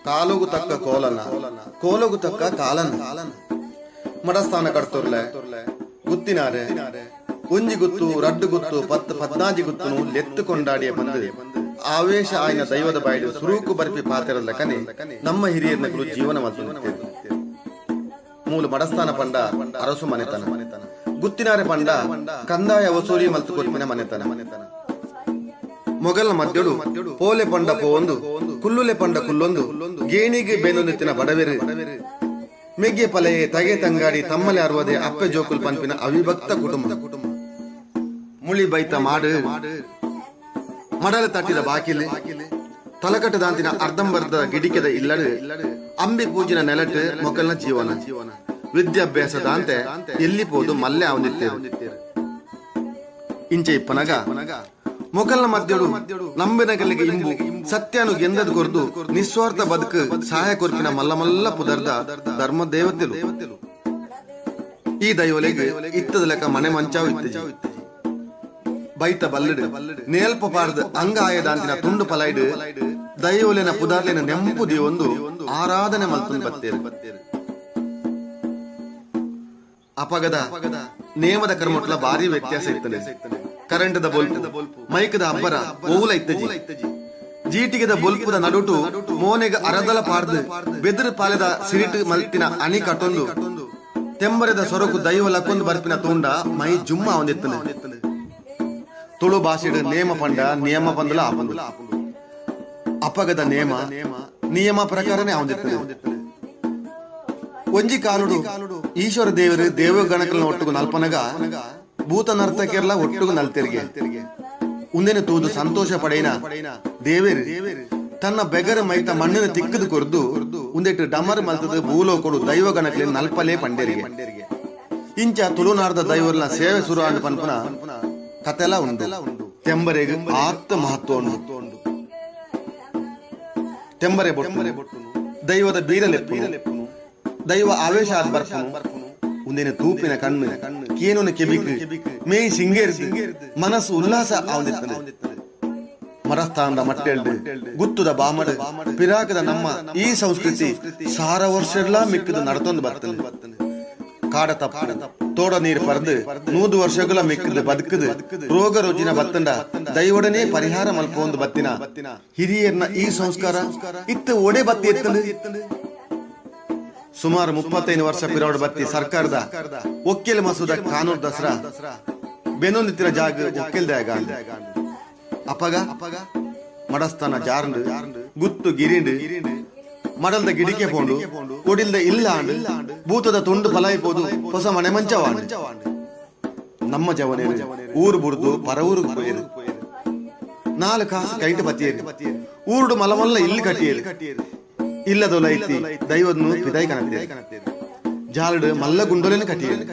ಕಾಲುಗು ತಕ್ಕ ಕೋಲನ, ಕೋಲಗು ತಕ್ಕ ಕಾಲನ. ಮಡಸ್ಥಾನ ಕಡ್ತೊರ್ಲೆ ಗುತ್ತಿನಾರೆ ಒಂಜಿ ಗುತ್ತು ರಡ್ಡು ಗುತ್ತು ಪತ್ತು ಪದ್ನಾಜಿ ಗುತ್ತುನು ಲೆತ್ತು ಕೊಂಡಾಡಿಯ ಬಂದು ಆವೇಶ ಆಯ್ನ ದೈವದ ಬಾಯಿಡು ಸುರೂಕು ಬರ್ಪಿ ಪಾತೆರದ ಲೆಕ್ಕನೆ ನಮ್ಮ ಹಿರಿಯರ್ನಕುಲು ಜೀವನ ಮಲ್ತೊಂದಿತ್ತೆರ್. ಮೂಲು ಮಡಸ್ಥಾನ ಪಂಡ ಅರಸು ಮನೆತನ, ಗುತ್ತಿನಾರೆ ಪಂಡ ಕಂದಾಯ ವಸೂಲಿ ಮಲ್ತು ಕೊರ್ಪಿನ ಮನೆತನ. ಮೊಗಲ ಮಧ್ಯಡು ಪೋಲೆ ಪಂಡ ಪೋವೊಂದು, ಕುಲ್ಲುಲೆ ಪಂಡ ಕುಲ್ಲೊಂದು, ಗೇಣಿಗೆ ಬೇನೊಂದಿತ್ತಿನ ಬಡವೆರು ಮೆಗ್ಗೆ ಪಲೆಯೆ ತಗೆ ತಂಗಾಡಿ ತಮ್ಮಲೆ ಅರ್ವದೆ ಅಪ್ಪೆ ಜೋಕುಲ್ ಪನ್ಪಿನ ಅವಿಭಕ್ತ ಕುಟುಂಬ. ಮುಳಿ ಬೈತ ಮಾಡು, ಮಡಲ ತಟ್ಟಿದ ಬಾಕಿಲು, ತಲಕಟ್ಟು ದಾಂತಿನ ಅರ್ಧಂಬರ್ಧ ಗಿಡಿಕೆದ ಇಲ್ಲಡು, ಅಂಬಿ ಪೂಜಿನ ನೆಲಟ್ ಮೊಕಲ್ನ ಜೀವನ. ವಿದ್ಯಾಭ್ಯಾಸ ದಾಂತೆ ಎಲ್ಲಿ ಪೋದು ಮಲ್ಲೆ ಅವನಿತ್ತೇರು. ಇಂಚೆ ಇಪ್ಪನಗ ಮೊಕಲ್ನ ಮಧ್ಯಡು ನಂಬಿನಗಲಿಗೆ ಇಂಬು ಸತ್ಯನು ಗೆಂದದ್ ಕೊರ್ದು ನಿಸ್ವಾರ್ಥ ಬದುಕು ಸಹಾಯ ಕೊರ್ಪಿನ ಮಲ್ಲ ಮಲ್ಲ ಪುದರ್ದ ಧರ್ಮ ದೇವತೆಲು. ಈ ದೈವಲೆಗ್ ಇತ್ತದ ಲೆಕ್ಕ ಮನೆ ಮಂಚಾವು ಇತ್ತಜಿ. ಬೈತ ಬಲ್ಲಡು ನೇಲ್ಪ ಪಾರ್ದ ಅಂಗ ಆಯದಾಂತಿನ ತುಂಡು ಪಲೈಡು ದೈವಲೆನ ಪುದಾರ್ಲೆನ ನೆಂಪು ದಿವೊಂದು ಆರಾಧನೆ ಮಲ್ತೊಂದು ಬತ್ತೇರು. ಅಪಗದ ನೇಮದ ಕರ್ಮಟ್ಲ ಭಾರಿ ವ್ಯತ್ಯಾಸ ಇತ್ತನೆ. ಕರೆಂಟದ ಬೊಲ್ಪು, ಮೈಕದ ಅಬ್ಬರ ಓವುಲ ಇತ್ತಜಿ. ಜೀಟಿಗೆದ ಬೊಲ್ಪುದ ನಡುಟು ಮೋನೆಗ ಅರದಲ ಪಾರ್ದು ಬೆದರು ಪಾಲೆದ ಸಿರಿಟ್ ಮಲ್ತಿನ ಅಣಿ ಕಟ್ಟೊಂದು ತೆಂಬರೆದ ಸೊರಕು ದೈವ ಲಕ್ಕೊಂದು ಬರ್ಪಿನ ತೂಂಡ ಮೈ ಜುಮ್ಮ ಅವಂದಿತ್ತನೆ. ತುಳು ಭಾಷೆಡು ನೇಮ ಪಂಡ ನಿಯಮ ಪಂದಲ ಆಪಂದು. ಅಪಗದ ನೇಮ ನಿಯಮ ಪ್ರಕಾರನೇ ಅವಂದಿತ್ತನೆ. ಒಂಜಿ ಕಾಲುಡು ಈಶ್ವರ ದೇವರು ದೇವಗಣಕಲ್ನ ಒಟ್ಟುಗು ನಲ್ಪನಗ ಭೂತ ನರ್ತಕಿಯರ್ಲ ಒಟ್ಟುಗು ನಲ್ತೆರಿಗೆ. ಉಂದೆನೆ ತೂದು ಸಂತೋಷ ಪಡೆಯಿನ ದೇವೇರು ತನ್ನ ಬೆಗರ ಮೈತ ಮಣ್ಣಿನ ತಿಕ್ಕದು ಕೊರ್ದು ಉಂದೆಟ್ಟು ಡಮರ್ ಮಲ್ತದ ಭೂಲೋಕೊಡು ದೈವಗಣಕಲಿನ ನಲ್ಪಲೇ ಪಂಡೇರಿಗೆ. ಇಂಚ ತುಳುನಾಡ್ದ ದೈವರ್ನ ಸೇವೆ ಸುರು ಆಂಡ್ ಪನ್ಪುನ ಕತೆಲ ಉಂಡು. ತೆಂಬರೆಗ್ ಆತ್ತ ಮಹತ್ವ ಉಂಡು. ತೆಂಬರೆ ಬೊಟ್ಟು ದೈವದ ಬೀರಲೆಪ್ಪುನು, ದೈವ ಆವೇಶ ಆದ್ ಬರ್ಪುನು. ಉಂದೆನೆ ತೂಪಿನ ಕಣ್ಣು, ಕೇನುನ ಕೆಬಿಕ್, ಮೇಯ್ ಸಿಂಗೇರ್ದು ಮನಸ್ಸು ಉಲ್ಲಾಸ ಆವಂದಿತ್ತನೆ. ಮರಸ್ಥಾನದ ಮಟ್ಟೆಲ್ಡು ಗುತ್ತುದ ಬಾಮಡು ಪಿರಾಕದ ನಮ್ಮ ಈ ಸಂಸ್ಕೃತಿ ಸಾರ ವರ್ಷಡ್ಲಾ ಮಿಕ್ಕದು ನಡತೊಂದು ಬರ್ತನೆ. ಕಾಡ ತಪ್ಪ ತೋಡ ನೀರು ಪರ್ದು 100 ವರ್ಷಗಳ ಮಿಕ್ಕದು ಬದುಕದು ರೋಗ ರುಜಿನ ಬತ್ತಂಡ ದೈವೊಡನೆ ಪರಿಹಾರ ಮಲ್ಪೊಂದು ಬತ್ತಿನ ಹಿರಿಯರ್ನ ಈ ಸಂಸ್ಕಾರ ಇತ್ತು ಒಡೆ ಬತ್ತಿ ಎತ್ತಂಡು. ಸುಮಾರು 35 ವರ್ಷ ಪಿರೋಡ್ ಬತ್ತಿ ಸರ್ಕಾರದ ಒಕ್ಕೆಲ್ ಮಸೂದ ಕಾನೂನು ದಸರಾ ಬೆನೊಂದಿತ್ತಿನ ಜಾಗ ಒಕ್ಕೆಲ್ದಾಗ ಅಪಗ ಮಡಸ್ಥಾನ ಜಾರಂಡು ಗುತ್ತು ಗಿರಿಂಡು ಮಡಲ್ದ ಗಿಡಿಕೆ ಪೋಂಡು ಒಡಿಲ್ದ ಇಲ್ಲ ಭೂತದ ತುಂಡು ಫಲಾಯಿಪೋದು ಹೊಸ ಮನೆ ಮಂಚವಾಂಡು. ನಮ್ಮ ಜವನೇರು ಊರು ಬುಡ್ದು ಪರ ಊರಿಗೆ ಪೋಯೇರು. 4 ಕಾಸು ಕೈಟು ಬತ್ತಿಯೇರು. ಊರುಡು ಮಲಮಲ್ಲ ಇಲ್ಲಿ ಕಟ್ಟಿಯೇರು. ಇಲ್ಲದೊಲ ಐತಿ ದೈವದನು ಪಿದಾಯಿ ಕನತ್ತೇರು. ಜಾಲಡು ಮಲ್ಲ ಗುಂಡೊಲೆನು ಕಟ್ಟಿಯೇರು.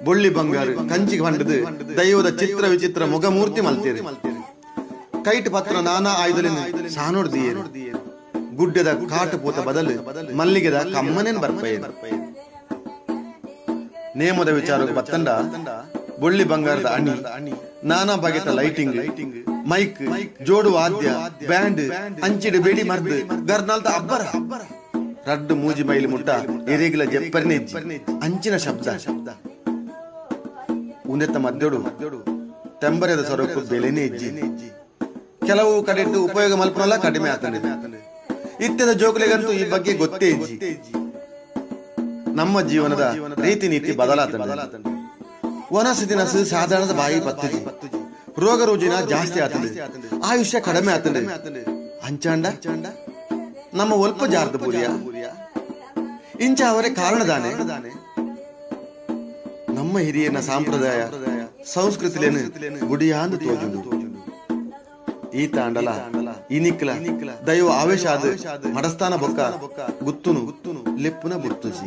ಬೊಳ್ಳಿ ಬಂಗಾರು ಕಂಚಿಗೆ ಬಂಡದು ದೈವದ ಚಿತ್ರ ವಿಚಿತ್ರ ಮುಖಮೂರ್ತಿ ಮಲ್ತೇರು. ಕೈಟ್ ಪತ್ರ ನಾನಾ ಆಯುಧಲೆನು ಸಾನೋಡ್ದಿಯೇರು. ಗುಡ್ಡದ ಕಾಟು ಪೂತ ಬದಲು ಮಲ್ಲಿಗೆದ ಕಮ್ಮನೇನ್ ಬರ್ಪೇರು. ನೇಮದ ವಿಚಾರಕ್ಕೆ ಬತ್ತಂಡ ಬೊಳ್ಳಿ ಬಂಗಾರದ ಅಣಿ, ನಾನಾ ಬಗೆತ ಲೈಟಿಂಗ್, ಮೈಕ್, ಜೋಡು ವಾದ್ಯ, ಬ್ಯಾಂಡ್, ಅಂಚಿಡು ಬೇಡಿ ಮರ್ದು ಗರ್ನಾಲ್ದ ಅಬ್ಬರ ರಡ್ಡು ಮೂಜಿ ಮೈಲಿ ಮುಟ್ಟ ಎರೆಗಿಲ ಜೆಪ್ಪರ್ನೆ ಅಂಚಿನ ಶಬ್ದ. ಉಂದೆತ್ತ ಮಧ್ಯಡು ತೆಂಬರೆದ ಸೊರಕು ಬೆಲೆನೇ ಇಜ್ಜಿ. ಕೆಲವು ಕಡೆಟ್ಟು ಉಪಯೋಗ ಮಲ್ಪನಲ್ಲ ಕಡಿಮೆ ಆತಂಡೆ. ಇತ್ಯದ ಜೋಕುಲೆಗಂತೂ ಈ ಬಗ್ಗೆ ಗೊತ್ತೇ ಇಜ್ಜಿ. ನಮ್ಮ ಜೀವನದ ರೀತಿ ನೀತಿ ಬದಲಾತಂಡೆ. ವನಸು ದಿನಸು ಸಾಧಾರಣದ ಬಾಯಿ ಪತ್ತಜಿ, ರೋಗ ರುಜಿನ ಜಾಸ್ತಿ ಆತಂಡೆ, ಆಯುಷ್ಯ ಕಡಿಮೆ ಆತಂಡೆ. ಅಂಚಾಂಡ ನಮ್ಮ ಒಲ್ಪ ಜಾರ್ದ ಪೂರಿಯ ಇಂಚ ಅವರೇ ಕಾರಣದಾನೆ. ನಮ್ಮ ಹಿರಿಯನ ಸಾಂಪ್ರದಾಯ ಸಂಸ್ಕೃತಿಲೇನು ಗುಡಿಯಾಂದು ತೋಜುಂಡು. ಈ ತಾಂಡಲ ಇನಿಕ್ಲ ದೈವ ಆವೇಶ ಆದ ಮಡಸ್ಥಾನ ಬೊಕ್ಕ ಗುತ್ತುನು ಲೆಪ್ಪುನ ಬುರ್ತುಜಿ.